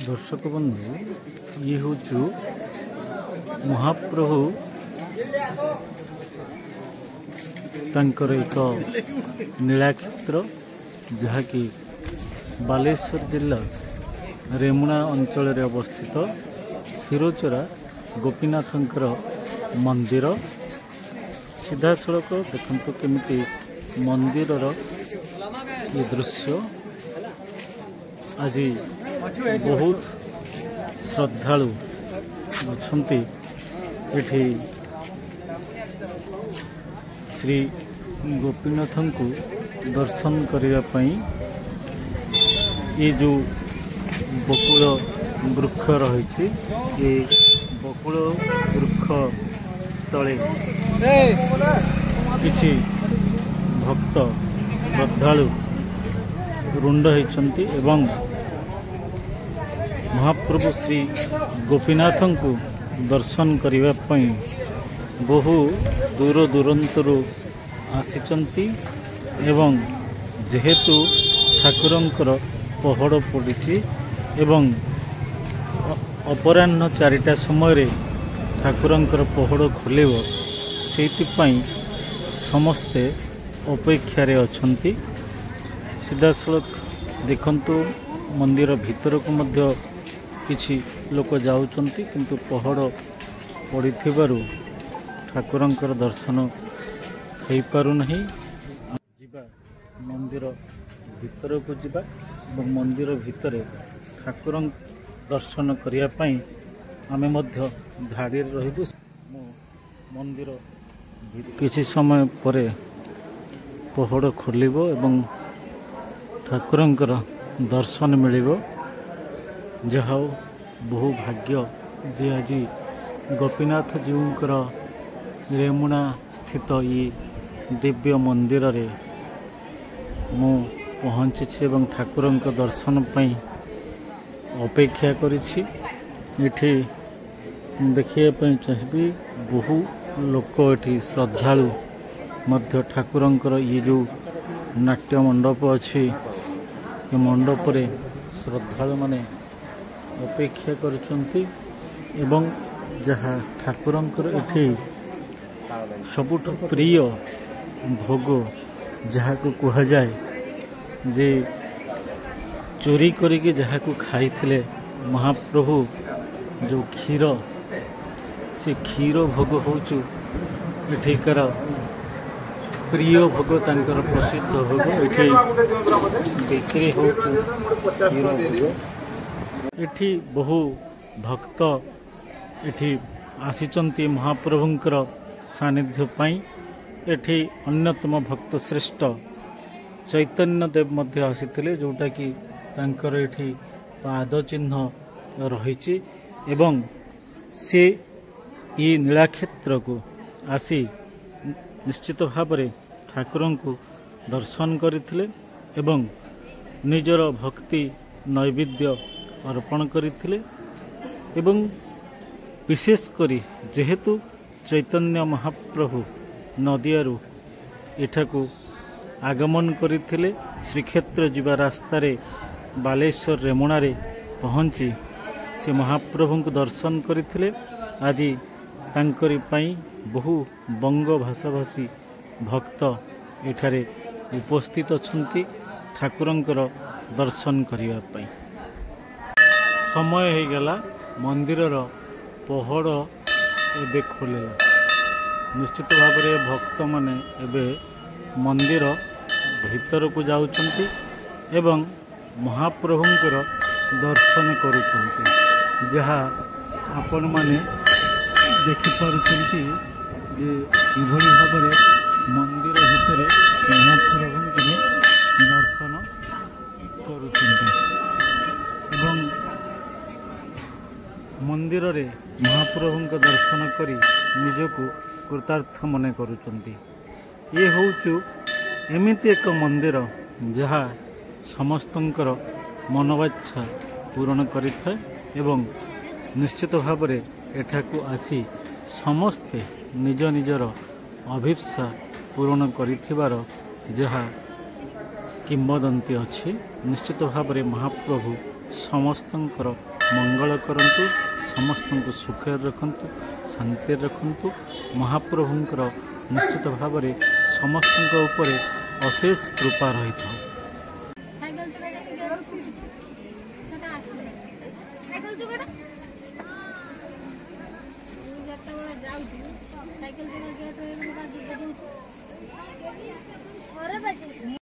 ଦର୍ଶକ ବନ୍ଧୁ, ଇଏ ହେଉଛି ମହାପ୍ରଭୁ ତାଙ୍କର ଏକ ନୀଳାକ୍ଷେତ୍ର, ଯାହାକି ବାଲେଶ୍ୱର ଜିଲ୍ଲା ରେମୁଣା ଅଞ୍ଚଳରେ ଅବସ୍ଥିତ କ୍ଷୀରଚୋରା ଗୋପୀନାଥଙ୍କର ମନ୍ଦିର। ସିଧାସଳଖ ଦେଖନ୍ତୁ କେମିତି ମନ୍ଦିରର ଏ ଦୃଶ୍ୟ। ଆଜି ବହୁତ ଶ୍ରଦ୍ଧାଳୁ ଅଛନ୍ତି ଏଠି ଶ୍ରୀ ଗୋପୀନାଥଙ୍କୁ ଦର୍ଶନ କରିବା ପାଇଁ। ଏ ଯେଉଁ ବକୁଳ ବୃକ୍ଷ ରହିଛି, ଏ ବକୁଳ ବୃକ୍ଷ ତଳେ କିଛି ଭକ୍ତ ଶ୍ରଦ୍ଧାଳୁ ରୁଣ୍ଡ ହୋଇଛନ୍ତି ଏବଂ ମହାପ୍ରଭୁ ଶ୍ରୀ ଗୋପୀନାଥଙ୍କୁ ଦର୍ଶନ କରିବା ପାଇଁ ବହୁ ଦୂର ଦୂରାନ୍ତରୁ ଆସିଛନ୍ତି। ଏବଂ ଯେହେତୁ ଠାକୁରଙ୍କର ପହଡ଼ ପଡ଼ିଛି ଏବଂ ଅପରାହ୍ନ 4ଟା ସମୟରେ ଠାକୁରଙ୍କର ପହଡ଼ ଖୋଲିବ, ସେଇଥିପାଇଁ ସମସ୍ତେ ଅପେକ୍ଷାରେ ଅଛନ୍ତି। ସିଧାସଳଖ ଦେଖନ୍ତୁ, ମନ୍ଦିର ଭିତରକୁ ମଧ୍ୟ କିଛି ଲୋକ ଯାଉଛନ୍ତି, କିନ୍ତୁ ପହଡ଼ ପଡ଼ିଥିବାରୁ ଠାକୁରଙ୍କର ଦର୍ଶନ ହେଇପାରୁନାହିଁ। ଯିବା ମନ୍ଦିର ଭିତରକୁ ଯିବା ଏବଂ ମନ୍ଦିର ଭିତରେ ଠାକୁରଙ୍କ ଦର୍ଶନ କରିବା ପାଇଁ ଆମେ ମଧ୍ୟ ଧାଡ଼ିରେ ରହିବୁ। ମୁଁ ମନ୍ଦିର କିଛି ସମୟ ପରେ ପହଡ଼ ଖୋଲିବ ଏବଂ ଠାକୁରଙ୍କର ଦର୍ଶନ ମିଳିବ। ଯାହା ହଉ, ବହୁ ଭାଗ୍ୟ ଯେ ଆଜି ଗୋପୀନାଥ ଜୀଉଙ୍କର ରେମୁଣା ସ୍ଥିତ ଇଏ ଦିବ୍ୟ ମନ୍ଦିରରେ ମୁଁ ପହଞ୍ଚିଛି ଏବଂ ଠାକୁରଙ୍କ ଦର୍ଶନ ପାଇଁ ଅପେକ୍ଷା କରିଛି। ଏଠି ଦେଖିବା ପାଇଁ ଚାହିଁବି, ବହୁ ଲୋକ ଏଠି ଶ୍ରଦ୍ଧାଳୁ ମଧ୍ୟ ଠାକୁରଙ୍କର ଇଏ ଯେଉଁ ନାଟ୍ୟ ମଣ୍ଡପ ଅଛି, ଏ ମଣ୍ଡପରେ ଶ୍ରଦ୍ଧାଳୁମାନେ ଅପେକ୍ଷା କରୁଛନ୍ତି। ଏବଂ ଯାହା ଠାକୁରଙ୍କର ଏଠି ସବୁଠୁ ପ୍ରିୟ ଭୋଗ, ଯାହାକୁ କୁହାଯାଏ ଯେ ଚୋରି କରିକି ଯାହାକୁ ଖାଇଥିଲେ ମହାପ୍ରଭୁ, ଯେଉଁ କ୍ଷୀର, ସେ କ୍ଷୀର ଭୋଗ ହେଉଛି ଏଠିକାର ପ୍ରିୟ ଭୋଗ, ତାଙ୍କର ପ୍ରସିଦ୍ଧ ଭୋଗ। ଏଠି ବିକ୍ରି ହେଉଛି କ୍ଷୀର ଭୋଗ। ଏଠି ବହୁ ଭକ୍ତ ଏଠି ଆସିଛନ୍ତି ମହାପ୍ରଭୁଙ୍କର ସାନ୍ନିଧ୍ୟ ପାଇଁ। ଏଠି ଅନ୍ୟତମ ଭକ୍ତ ଶ୍ରେଷ୍ଠ ଚୈତନ୍ୟ ଦେବ ମଧ୍ୟ ଆସିଥିଲେ, ଯେଉଁଟାକି ତାଙ୍କର ଏଠି ପାଦ ଚିହ୍ନ ରହିଛି। ଏବଂ ସେ ଏ ନୀଳାକ୍ଷେତ୍ରକୁ ଆସି ନିଶ୍ଚିତ ଭାବରେ ଠାକୁରଙ୍କୁ ଦର୍ଶନ କରିଥିଲେ ଏବଂ ନିଜର ଭକ୍ତି ନୈବେଦ୍ୟ ଅର୍ପଣ କରିଥିଲେ। ଏବଂ ବିଶେଷ କରି ଯେହେତୁ ଚୈତନ୍ୟ ମହାପ୍ରଭୁ ନଦିଆରୁ ଏଠାକୁ ଆଗମନ କରିଥିଲେ, ଶ୍ରୀକ୍ଷେତ୍ର ଯିବା ରାସ୍ତାରେ ବାଲେଶ୍ୱର ରେମୁଣାରେ ପହଞ୍ଚି ସେ ମହାପ୍ରଭୁଙ୍କୁ ଦର୍ଶନ କରିଥିଲେ। ଆଜି ତାଙ୍କରି ପାଇଁ ବହୁ ବଙ୍ଗ ଭାଷାଭାଷୀ ଭକ୍ତ ଏଠାରେ ଉପସ୍ଥିତ ଅଛନ୍ତି ଠାକୁରଙ୍କର ଦର୍ଶନ କରିବା ପାଇଁ। ସମୟ ହେଇଗଲା, ମନ୍ଦିରର ପହଡ଼ ଏବେ ଖୋଲିଲା। ନିଶ୍ଚିତ ଭାବରେ ଭକ୍ତମାନେ ଏବେ ମନ୍ଦିର ଭିତରକୁ ଯାଉଛନ୍ତି ଏବଂ ମହାପ୍ରଭୁଙ୍କର ଦର୍ଶନ କରୁଛନ୍ତି, ଯାହା ଆପଣମାନେ ଦେଖିପାରୁଛନ୍ତି ଯେ କିଭଳି ଭାବରେ ମନ୍ଦିର ଭିତରେ ମହାପ୍ରଭୁଙ୍କର ଦର୍ଶନ କରୁଛନ୍ତି ଏବଂ ମନ୍ଦିରରେ ମହାପ୍ରଭୁଙ୍କ ଦର୍ଶନ କରି ନିଜକୁ କୃତାର୍ଥ ମନେ କରୁଛନ୍ତି। ଇଏ ହେଉଛି ଏମିତି ଏକ ମନ୍ଦିର ଯାହା ସମସ୍ତଙ୍କର ମନୋବାଞ୍ଛା ପୂରଣ କରିଥାଏ ଏବଂ ନିଶ୍ଚିତ ଭାବରେ ଏଠାକୁ ଆସି ସମସ୍ତେ ନିଜ ନିଜର ଅଭୀପ୍ସା ପୂରଣ କରିଥିବାର ଯାହା କିମ୍ବଦନ୍ତୀ ଅଛି। ନିଶ୍ଚିତ ଭାବରେ ମହାପ୍ରଭୁ ସମସ୍ତଙ୍କର ମଙ୍ଗଳ କରନ୍ତୁ, ସମସ୍ତଙ୍କୁ ସୁଖରେ ରଖନ୍ତୁ, ଶାନ୍ତିରେ ରଖନ୍ତୁ। ମହାପ୍ରଭୁଙ୍କର ନିଶ୍ଚିତ ଭାବରେ ସମସ୍ତଙ୍କ ଉପରେ ଅଶେଷ କୃପା ରହିଥାଉ। ସାଇକେଲ ଚକାଟା ସେଟା ଆସିଲେ, ସାଇକେଲ ଚକାଟା ଯେତେବେଳେ ଯାଉଛୁ, ସାଇକେଲ ଚକା ଗେଟ୍ ବଜଉଛି ଥରେ ବାଜେ।